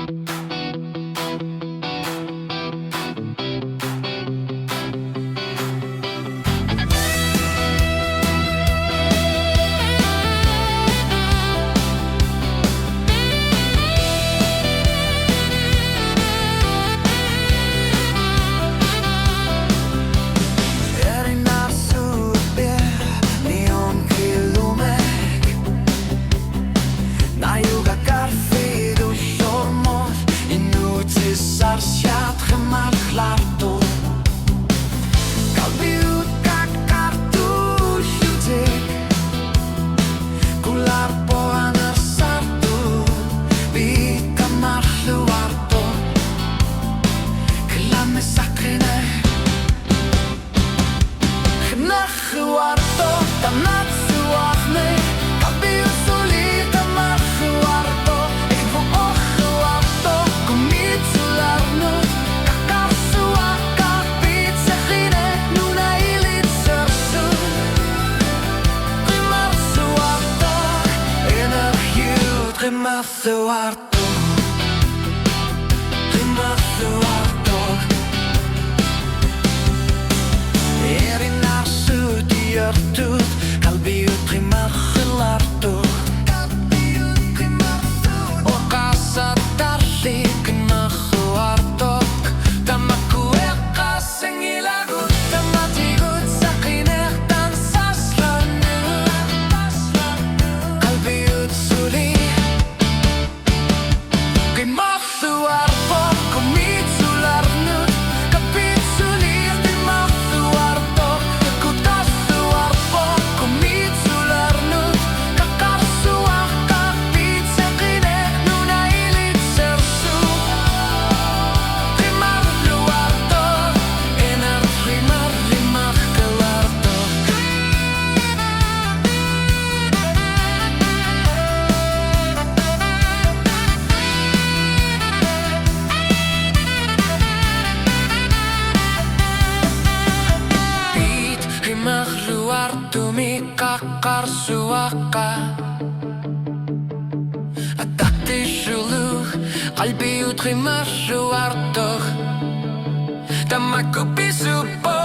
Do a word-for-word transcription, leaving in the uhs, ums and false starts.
Erinarsuupiaq neonkilumeq. Najugaqqarfiit ullormut inuussutissarsiat qimarluartoq. Qalbiukkakkartuullutik qulaarpoq anersartut, piit qimarluartoq. Qilammisaqineq qimarluartoq, tamarsuarneq, qalbiut suli qimarluartoq, ilumoq orluartoq, kumiitsularnut, qaqqarsuaqqat, piitseqineq, nuna ilitsersuut, qimarluartoq, energiut qimarluartoq. Qimarluartoq. Erinarsuutiartut, qalbiut qimarluartoq. Oqaasertarli qimarluartoq. Tamakku eqqaassinngilakka, tamatigut saqineq tansarluni. Qalbiut suli qimarluarpoq, kumiitsularnut, qaqqarsuaqqat, piitseqineq, qimarluartoq, takutarluarpoq, kumiitsularnut, qaqqarsuaqqat, piitseqineq, nuna ilitsersuut, qimarluartoq, energi marlimaq qimarluartoq. Piit qimarluartumik qaqqarsuaqqat. Ataqqissuullu qalbiut qimarluartoq. Tamakku pisuppoq